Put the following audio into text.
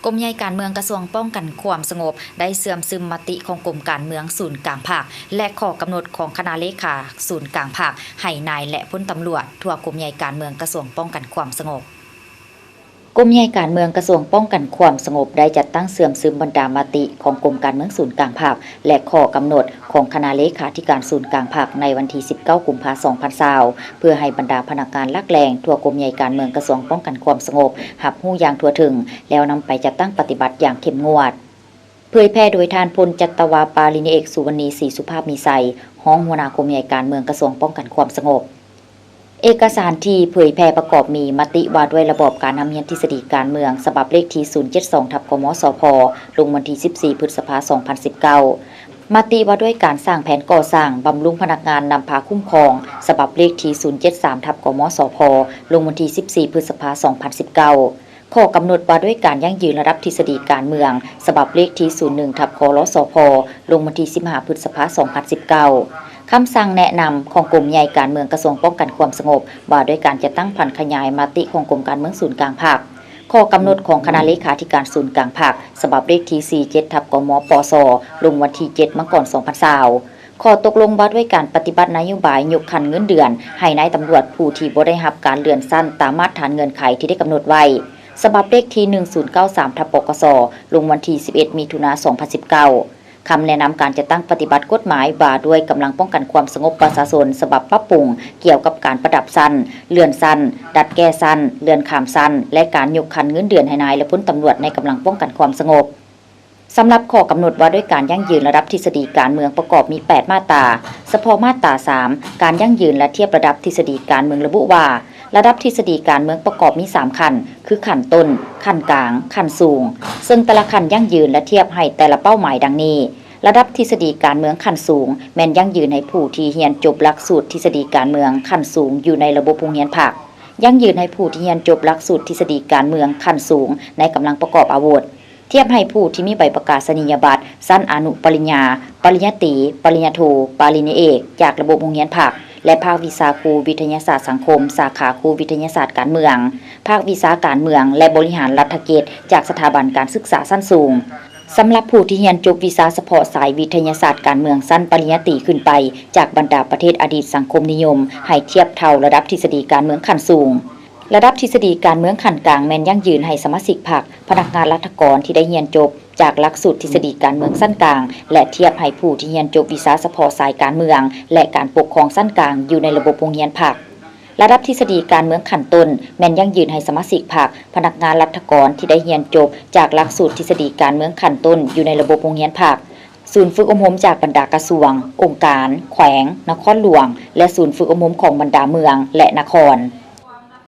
ກົມໃຫຍ່ການເມືອງກະຊວງປ້ອງກັນຄວາມສະຫງົບ ໄດ້ເຊື່ອມຊຶມມະຕິຂອງກົມການເມືອງສູນກາງພັກ ແລະ ຂໍ້ກຳນົດຂອງຄະນະເລຂາສູນກາງພັກ ໃຫ້ນາຍ ແລະ ພົນຕຳຫຼວດທົ່ວກົມໃຫຍ່ການເມືອງກະຊວງປ້ອງກັນຄວາມສະຫງົບ. ກົມໃຫຍ່ການເມືອງກະຊວງປ້ອງກັນຄວາມສະຫງົບ ໄດ້ຈັດຕັ້ງເຊື່ອມຊຶມບັນດາມະຕິຂອງກົມການເມືອງສູນກາງພັກ ແລະ ຂໍ້ກຳນົດຂອງຄະນະເລຂາທິການສູນກາງພັກ ໃນວັນທີສິບເກົ້າ ກຸມພາ ສອງພັນຊາວ ເພື່ອໃຫ້ບັນດາພະນັກງານຫຼັກແຫຼ່ງທົ່ວກົມໃຫຍ່ການເມືອງກະຊວງປ້ອງກັນຄວາມສະຫງົບ ຮັບຮູ້ຢ່າງທົ່ວເຖິງ ແລ້ວນຳໄປຈັດຕັ້ງປະຕິບັດຢ່າງເຂັ້ມງວດ. ເຜີຍແຜ່ໂດຍທ່ານ ພົນຈັດຕະວາ ປາລິນເອກ ສຸວັນນີ ສີສຸພາບມີໄຊ, ຮອງຫົວໜ້າກົມໃຫຍ່ການເມືອງກະຊວງປ້ອງກັນຄວາມສະຫງົບ. ເອກະສານທີ່ເຜີຍແຜ່ປະກອບມີ ມະຕິວ່າດ້ວຍລະບອບການຮ່ຳຮຽນທິດສະດີການເມືອງ ສະບັບເລກທີສູນເຈັດສອງ ທັບ ກມສພ ລົງວັນທີສິບສີ່ ພຶດສະພາ ສອງພັນສິບເກົ້າ, ມະຕິວ່າດ້ວຍການສ້າງແຜນກໍ່ສ້າງບຳລຸງພະນັກງານນຳພາຄຸ້ມຄອງ ສະບັບເລກທີສູນເຈັດສາມ ທັບ ກມສພ ລົງວັນທີສິບສີ່ ພຶດສະພາ ສອງພັນສິບເກົ້າ, ຂໍ້ກຳນົດວ່າດ້ວຍການຢັ້ງຢືນລະດັບທິດສະດີການເມືອງ ສະບັບເລກທີສູນໜຶ່ງ ທັບ ຄລສພ ລົງວັນທີສິບຫ້າ ພຶດສະພາ ສອງພັນສິບເກົ້າ, ຄຳສັ່ງແນະນຳຂອງກົມໃຫຍ່ການເມືອງກະຊວງປ້ອງກັນຄວາມສະຫງົບ ວ່າດ້ວຍການຈັດຕັ້ງຜັນຂະຫຍາຍມະຕິຂອງກົມການເມືອງສູນກາງພັກ, ຂໍ້ກຳນົດຂອງຄະນະເລຂາທິການສູນກາງພັກ ສະບັບເລກທີສີ່ເຈັດ ທັບ ກມປສ ລົງວັນທີເຈັດ ມັງກອນ ສອງພັນຊາວ, ຂໍ້ຕົກລົງວ່າດ້ວຍການປະຕິບັດນະໂຍບາຍຍົກຂັ້ນເງິນເດືອນໃຫ້ນາຍຕຳຫຼວດຜູ້ທີ່ບໍ່ໄດ້ຮັບການເລື່ອນຊັ້ນຕາມມາດຖານເງື່ອນໄຂທີ່ໄດ້ກຳນົດໄວ້ ສະບັບເລກທີໜຶ່ງສູນເກົ້າສາມ ທັບ ປກສ ລົງວັນທີສິບເອັດ ມິຖຸນາ ສອງພັນສິບເກົ້າ, ຄຳແນະນຳການຈັດຕັ້ງປະຕິບັດກົດໝາຍວ່າດ້ວຍກຳລັງປ້ອງກັນຄວາມສະຫງົບປະຊາຊົນ ສະບັບປັບປຸງ ກ່ຽວກັບການປະດັບຊັ້ນ, ເລື່ອນຊັ້ນ, ດັດແກ້ຊັ້ນ, ເລື່ອນຂ້າມຊັ້ນ ແລະ ການຍົກຂັ້ນເງິນເດືອນໃຫ້ນາຍ ແລະ ພົນຕຳຫຼວດໃນກຳລັງປ້ອງກັນຄວາມສະຫງົບ. ສຳລັບຂໍ້ກຳນົດວ່າດ້ວຍການຢັ້ງຢືນລະດັບທິດສະດີການເມືອງປະກອບມີແປດມາດຕາ, ສະເພາະມາດຕາສາມ ການຢັ້ງຢືນ ແລະ ທຽບລະດັບທິດສະດີການເມືອງລະບຸວ່າ ລະດັບທິດສະດີການເມືອງປະກອບມີສາມຂັ້ນ ຄື ຂັ້ນຕົ້ນ, ຂັ້ນກາງ, ຂັ້ນສູງ, ເຊິ່ງແຕ່ລະຂັ້ນຢັ້ງຢືນ ແລະ ທຽບໃຫ້ແຕ່ລະເປົ້າໝາຍດັ່ງນີ້. ລະດັບທິດສະດີການເມືອງຂັ້ນສູງ ແມ່ນຢັ້ງຢືນໃຫ້ຜູ້ທີ່ຮຽນຈົບຫຼັກສູດທິດສະດີການເມືອງຂັ້ນສູງຢູ່ໃນລະບົບໂຮງຮຽນພັກ, ຢັ້ງຢືນໃຫ້ຜູ້ທີ່ຮຽນຈົບຫຼັກສູດທິດສະດີການເມືອງຂັ້ນສູງໃນກຳລັງປະກອບອາວຸດ. ທຽບໃຫ້ຜູ້ທີ່ມີໃບປະກາສະນີຍະບັດຊັ້ນອະນຸປະລິນຍາ, ປະລິນຍາຕີ, ປະລິນຍາໂທ, ປະລິນຍາເອກ ຈາກລະບົບໂຮງຮຽນພັກ ແລະ ພາກວິຊາຄູວິທະຍາສາດສັງຄົມ ສາຂາຄູວິທະຍາສາດການເມືອງ, ພາກວິຊາການເມືອງ ແລະ ບໍລິຫານລັດຖະກິດ ຈາກສະຖາບັນການສຶກສາຊັ້ນສູງ. ສຳລັບຜູ້ທີ່ຮຽນຈົບວິຊາສະເພາະສາຍວິທະຍາສາດການເມືອງຊັ້ນປະລິນຍາຕີຂຶ້ນໄປ ຈາກບັນດາປະເທດອະດີດສັງຄົມນິຍົມ ໃຫ້ທຽບເທົ່າລະດັບທິດສະດີການເມືອງຂັ້ນສູງ. ລະດັບທິດສະດີການເມືອງຂັ້ນກາງ ແມ່ນຢັ້ງຢືນໃຫ້ສະມາຊິກພັກ, ພະນັກງານລັດຖະກອນທີ່ໄດ້ຮຽນຈົບຈາກຫຼັກສູດທິດສະດີການເມືອງຊັ້ນກາງ ແລະ ທຽບໃຫ້ຜູ້ທີ່ຮຽນຈົບວິຊາສະເພາະສາຍການເມືອງ ແລະ ການປົກຄອງຊັ້ນກາງຢູ່ໃນລະບົບໂຮງຮຽນພັກ. ລະດັບທິດສະດີການເມືອງຂັ້ນຕົ້ນ ແມ່ນຢັ້ງຢືນໃຫ້ສະມາຊິກພັກ, ພະນັກງານລັດຖະກອນທີ່ໄດ້ຮຽນຈົບຈາກຫຼັກສູດທິດສະດີການເມືອງຂັ້ນຕົ້ນຢູ່ໃນລະບົບໂຮງຮຽນພັກ, ສູນຝຶກອົບຮົມຈາກບັນດາກະຊວງ, ອົງການ, ແຂວງ, ນະຄອນຫຼວງ ແລະ ສູນຝຶກອົບຮົມຂອງບັນດາເມືອງ ແລະ ນະຄອນ.